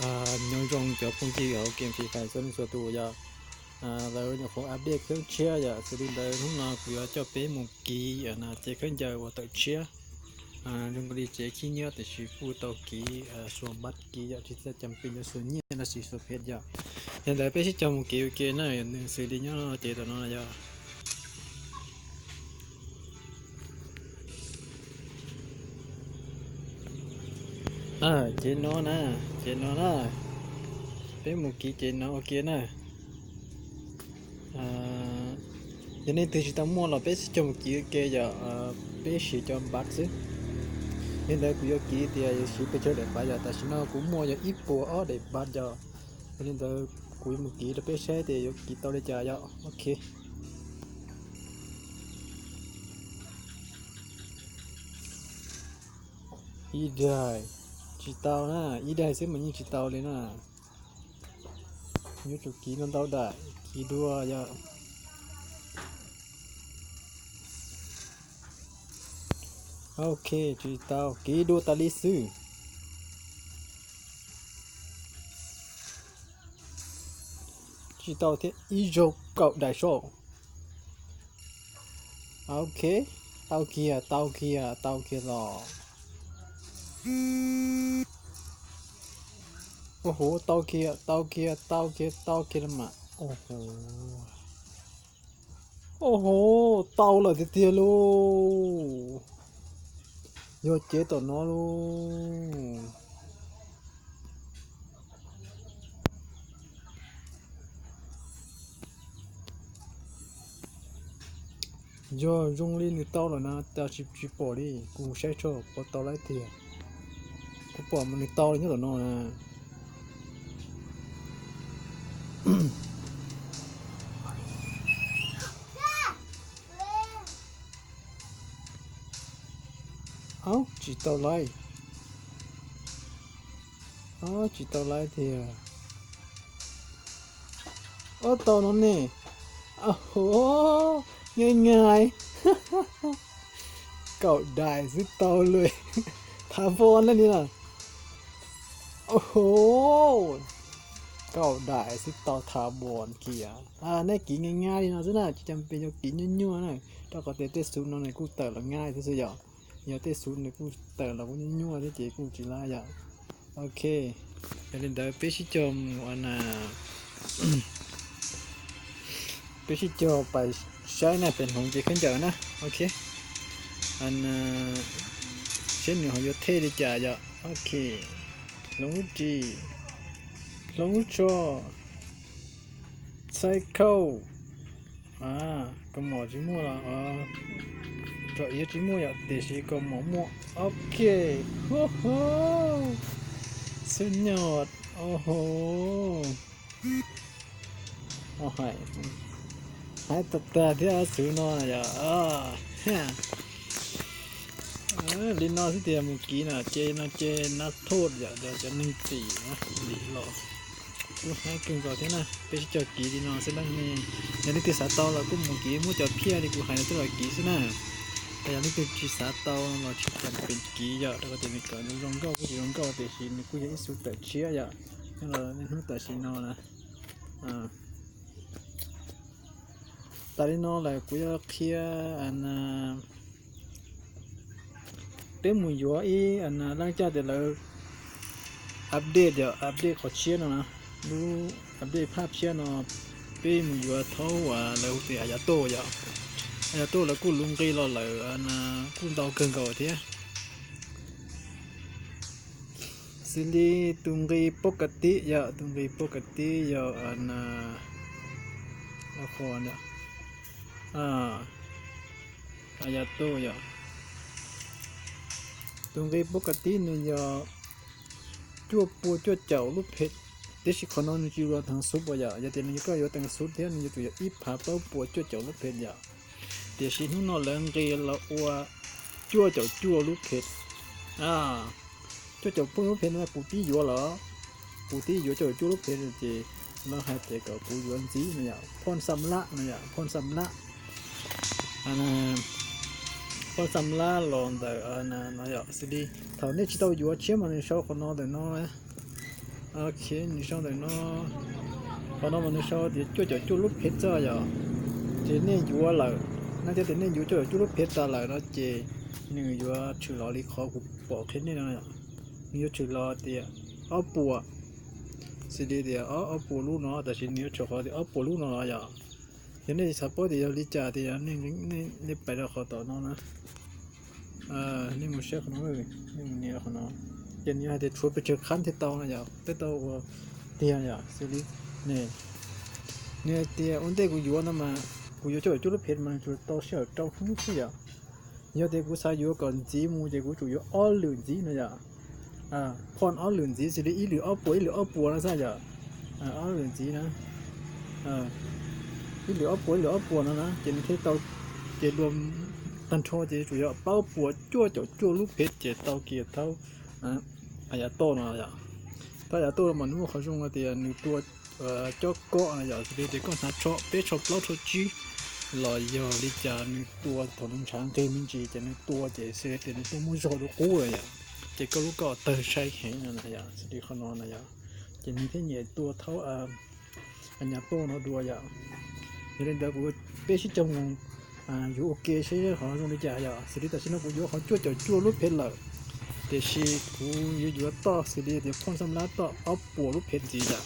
Nyob zoo cov phooj ywg hauv game Free Fire txhua leej txhua tus yom. Lawv nyuam qhuav update kheeb tshiab yom, xws li ntawd hnub no kuv yuav coj peb mus kiv ces khaub ncaws uas tawm tshiab. Zoo li tsev khib nyiab tiam sis kuj tau kiv xuas npab kiv yom, tsis txawj cam pes yuav xuas nyiaj los sis xuas phem yom. Yog ntawd peb sib cog mus kiv ua ke na, nws xws li nyob cev tom no yom. Cev no na, cev no na, peb mus kiv cev no ua ke na. Yog nej twg tsis tau muaj los peb sib cog mus kiv ua ke yom, peb siv cov npav xwb. Yog ntawd kuv yuav kiv tias yuav siv pes tsawg daim npav yom, tam sim no kuv muaj yog ib puas ob daim npav yom. Yog li ntawd kuv yuav mus kiv rau peb saib tias yuav kiv tau li cas yom. Ok. Ib daim, tsis tau na, ib daim xwb mas yeej tsis tau li na. Yuav tsum kiv ntau ntau daim, kiv dua yom. Ok, tsis tau, kiv dua tas li xwb. Tsis tau thiab, ib zaug kaum daim saud. Ok, tau kiag, tau kiag, tau kiag los. Au huv, tau kiag, tau kiag, tau kiag, tau kiag los mas. Au huv, au huv, tau lawm tiag tiag lauj. Yog cev tom no lauj. Yog zoo li nws tau lawm na, cas tsis, tsis pom li, kuv saib tso puas tau lawm tiag. Kuv pom mas nws tau li nyob tom no na. Au, tsis tau lawm. Au, tsis tau lawm tiag. Au, tau no ne. Au, nyaj nyaj. Kaum daim xwb tau lawm. Thav npo na li na. Au, kaum daim xwb tau thav npo kiag. Nej kiv nyaj nyaj li no xwb na, tsis tas pes yuav kiv nyuaj nyuaj na, rau qhov tias tej xuv no nws kuj tawm los nyaj thiab xwb yom. Yog tej xuv nws kuj tawm los kuj nyuaj nyuaj thiab ces kuj tsis lab yom. Ok, yog li ntawd peb sib cog mus, peb sib cog pais saib na, pem hloov ces khaub ncaws na. Ok, saib nws ho yuav thej li cas yom. Ok, hloov lub ris, hloov lub tsho, txhais khauj. Kaus mom tsis muaj los, tso iav tsis muaj yom, tiam sis kaus mom muaj. Ok, xub nyoj, au hov, hais, hais tag tag thiab xuv no yom. Li no xwb tias mus kiv no ces no ces nab thoj yom, cov neeg tim na, lim los. Kuj haib kawg nkaus thiab na, peb sib cog kiv li no xwb na. Yog leej twg xav tau los kuj mus kiv, muab cov phiaj li kuv hais no coj los kiv xwb na. Yog leej twg tsis xav tau los tsis tas pes kiv yom, rau qhov tias nws kom nws zoo nkauj kuj tsis zoo nkauj, tiam sis nws kuj yog ib xuv tawm tshiab yom. Nyob rau niaj hnub tam sim no na. Tas li no lawm kuv yuav qhia peb mus yuav ib leej caj tias lawv update yom, update qhov tshiab no na, lub update phaj tshiab no, peb mus yuav thaub uas lawv hu tias a yav tuaj yom. A yav tuaj lawv kuj lub nqi los lawm kuj ntau kawg nkaus thiab. Xws li tus nqi poj ka tib yom, tus nqi poj ka tib yog a yav tuaj yom. Tus nqi poj ka tib nws yog cuaj pua cuaj caum lub phem, tiam sis qhov no nws tsis ua teev xub yom. Yog tias nws yuav koj yuav teev xub thiab nws yuav tsum yog ib phav plaub puas cuaj caum lub phem yom. Tiam sis hnub no lawv nqis los ua cuaj caum cuaj lub phem. Cuaj caum cuaj lub phem no kuv twb yuav lawm, kuv twb yuav cuaj caum cuaj lub phem no ces lawv hais tias kom kuv yuav ntxiv no yom, phoj xam lab no yom, phoj xam lab. Phoj xam lab los ntawm no yom, xws li thaum nej tsis tau yuav tshiab mas nws sau qhov no ntawm no. Ok, nws sau ntawm no, qhov no mas nws sau tias cuaj caum cuaj lub phev txoj yom. Ces nej yuav lawm, no ces tias nej yuav cuaj caum cuaj lub phev tas lawm no ces nws yuav tshwm los li qhov kuv pom qhia nej no. Nws yuav tshwm los tias ob puas, xws li tias ob puas lub no, tab sis nws yuav tshwm qhov tias ob puas lub no los yom. Yog nej xav paub tias yog li cas tias nej pais rau qhov tom no na, nej mus saib qhov no, nej mus nias qhov no, ces nws yog hais tias tshuav pes tsawg khab thiaj tau no yom, thiaj tau ua tiag yom, xws li ne, nws hais tias ua ntej kuv yuav no mas kuv yuav cuaj caum cuaj lub phev mas nws tsuas tau sij hawm rau hnub xwb yom. Yog tias kuv xav yuav kom ntxiv mus ces kuv tsum yuav ob lwm ntxiv no yom. Phoj ob lwm ntxiv xws li ib lwm ob puas ib lwm ob puas no xwb yom. Ob lwm ntxiv na, ib lwm ob puas ib lwm ob puas no na ces nws thiaj tau, ces dua tag nrho ces tsum yog plaub puas cuaj caum cuaj lub phev ces tau kiag thaub a yam toj no yom. Thaub a yam toj no mas nws muaj qhov zoo tias nws tua cob kob no yom, xws li tias koj hnav tsho peb tsho plaub tsho tsib los yog li cas nws tua thaum nws ntshav nqig me ntsis ces nws tua ces xws li tias nws tuaj muab zog dua qub lawm yom, ces koj lub koj tawg sai heev no na yom, xws li qhov no na yom, ces nws thiaj nyiam tua thaub a yam toj no dua yom. Yog li ntawd kuv, peb sib cog mus yuav ua ke seb qhov zoo li cas yom. Xws li tam sim no kuv yuav qhov cuaj caum cuaj lub phev lawm, tiam sis kuv yuav yuav toj xws li tias phoj xab lab toj ob puas lub phev ntxiv yom.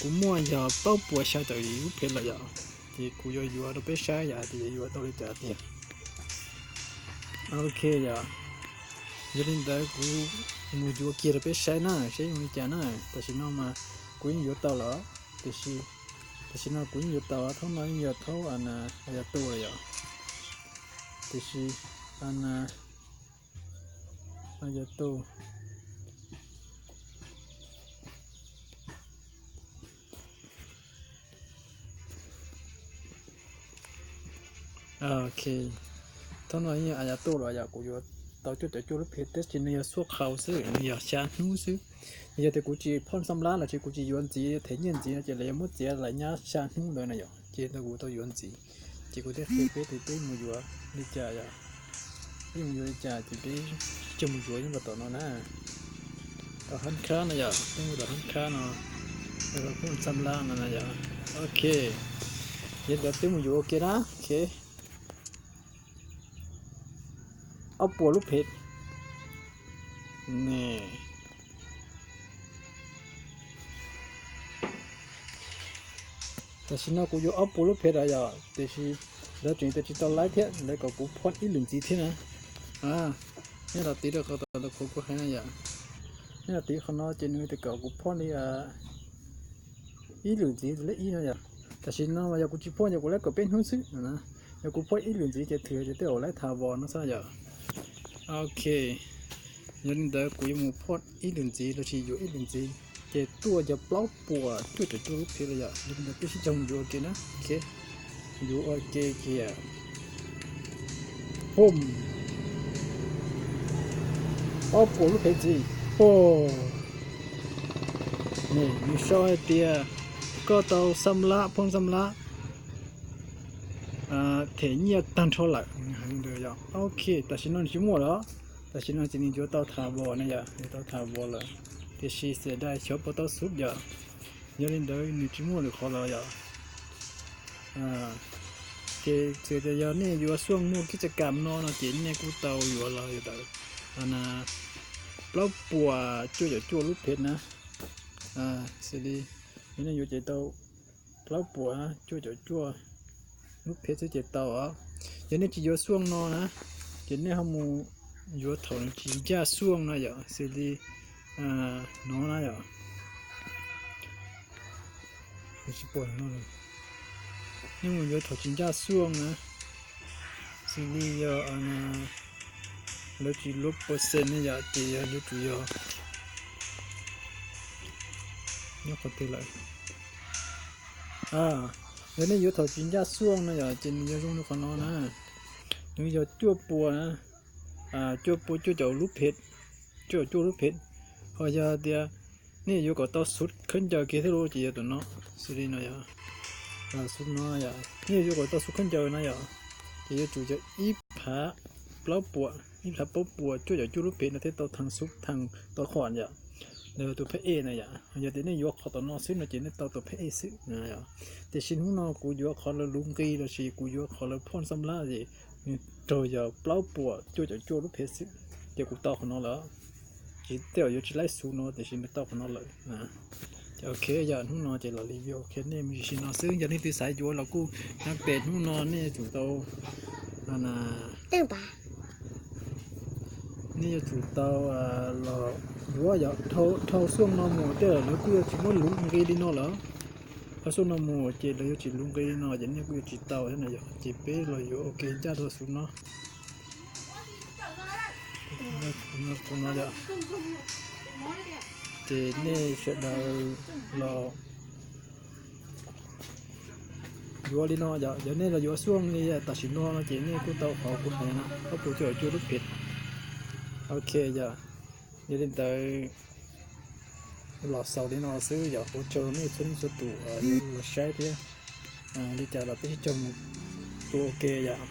Kuv muaj yog plaub puas xya caum yim lub phev lawm yom, ces kuv yuav yuav rau peb saib yom tias yuav tau li cas tiag. Ok yom, yog li ntawd kuv mus yuav kiag rau peb saib na, saib zoo li cas na. Tam sim no mas kuv yeej yuav tau lawm, tiam sis tam sim no kuv yeej yuav tau, thaub no yeej yog thaub a yam toj lawm yom, tiam sis a yam toj Ok, thaub no yeej a yam toj lawm yom, kuv yuav tau cuaj caum cuaj lub phev tab sis nws yog xuaj qhau xwb, nws yog xya hnub xwb. Yog tias kuv tsis phoj xab lab los sis kuv tsis yuav ntxiv them nyiaj ntxiv no ces lawv yuav muab txiav lawm nyab xya hnub ntawd na yom, ces kuv tau yuav ntxiv. Ces kuv thiaj qhia peb tias peb mus yuav li cas yom, peb mus yuav li cas ces peb coj mus yuav nyob rau tom no na. Tom hab khab no yom, peb mus tom hab khab no, phoj xab lab no na yom. Ok, yog li ntawd peb mus yuav ua ke na. Ok, ob puas lub phev ne. Tam sim no kuv yuav ob puas lub phev lawm yom, tiam sis lawv tseem tias tsis tau laib thiab, lawv kom kuv phoj ib lwm ntxiv thiab na. Nej los tiv rau qhov tom ntawm kuv hais na yom, nej los tiv qhov no ces nws tias kom kuv phoj li ib lwm ntxiv lej ib no yom. Tam sim no mas yog kuv tsis phoj ces kuv laib kom peb hnub xwb no na. Yog kuv phoj ib lwm ntxiv ces thwm ces tej zaum laib thas vos no xwb yom. Ok, yog li ntawd kuv yuav mus phoj ib lwm ntxiv los sis yuav ib lwm ntxiv, ces tuaj yog plaub puas cuaj caum cuaj lub phev lawm yom. Yog li ntawd peb sib cog mus yuav ua ke na. Ok, yuav ua ke kiag. Pum, ob puas lub phev ntxiv. Pum, nws sau hais tias koj tau xab lab, phoj xab lab them nyiaj tag nrho lawm. Ok, tam sim no nws tsis muaj lawm. Tam sim no ces nws yuav tau thas vos na yom, yuav tau thas vos lawm. Tiam sis xiam dai xyov puas tau xub yom. Yog li ntawd nws tsis muaj lwm qhov lawm yom. Ces txawm tias yog nej yuav xuaj muaj kib tsa kam no no ces nej kuj tau yuav los yog tawm plaub puas cuaj caum cuaj lub phev na. Xws li yog nej yuav ces tau plaub puas cuaj caum cuaj lub phev xwb ces tau os. Yog nej tsis yuav xuaj no na, ces nej ho mus yuav thaum nws tsis ncaj xuaj no yom, xws li no na yom. Nej mus yuav thaum tsis ncaj xuaj na, xws li yog lawv tsis luav percent ne yom, ces yog yuav tsum yog nyob qhov twg lawm. Yog nej yuav thaum tsis ncaj xuaj no yom, ces nws yog zoo li qhov no na. Nws yog cuaj puas na, cuaj puas cuaj caum lub phev, cuaj caum cuaj lub phev. Ho yog tias nej yuav kom tau xuv khaub ncaws kiag thiab los ces yog tus no, xws li no yom. Xuv no yom, nej yuav kom tau xuv khaub ncaws no yom, ces yuav tsum yog ib phav plaub puas, ib phav plaub puas cuaj caum cuaj lub phev no thiaj tau thas xuv thas tau qhov yom. Lawv tus pheb ej na yom, yog tias nej yuav qhov tom no xwb no ces nej tau tus pheb ej xwb. Tiam sis hnub no kuv yuav qhov lawv luv nqi lossis kuv yuav qhov lawv phoj xab lab ces nws raug yog plaub puas cuaj caum cuaj lub phev xwb, ces kuv tau qhov no lawm. Ces tej zaum yuav tsis laib xuv no tiam sis nws tau qhov no lawm. Ces ok, yog hnub no ces los review qhia nej me ntsis no xwb. Yog leej twg xav yuav los kuj nyob pem hnub no nej yuav tsum tau, nej yuav tsum tau los yuav yom. Dhau xuaj no mus tej zaum lawv kuj yuav tsis muab luv nqi li no lawm. Dhau xuaj no mus ces lawv yuav tsis luv nqi li no ces nej kuj yuav tsis tau thiab na yom. Ces peb los yuav ua ke ncaj rau xuv no. Ces nej sawv daws los yuav li no yom. Yog nej los yuav xuaj li tam sim no no ces nej kuj tau qhov kuv hais na, ob puas cuaj caum cuaj lub phev. Ok yom, yog li ntawd los xaus li no xwb yom. Ua tsaug nej txhua leej txhua tus los saib thiab. Li cas los peb sib cog mus ua ke yom.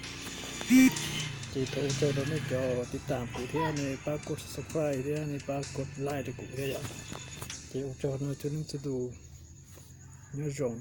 Ces thov ua tsaug rau nej cov tiv tam kuv thiab nej pab kov subscribe thiab nej pab kov like rau kuv thiab yom. Ces ua tsaug no txhua leej txhua tus, nyob zoo.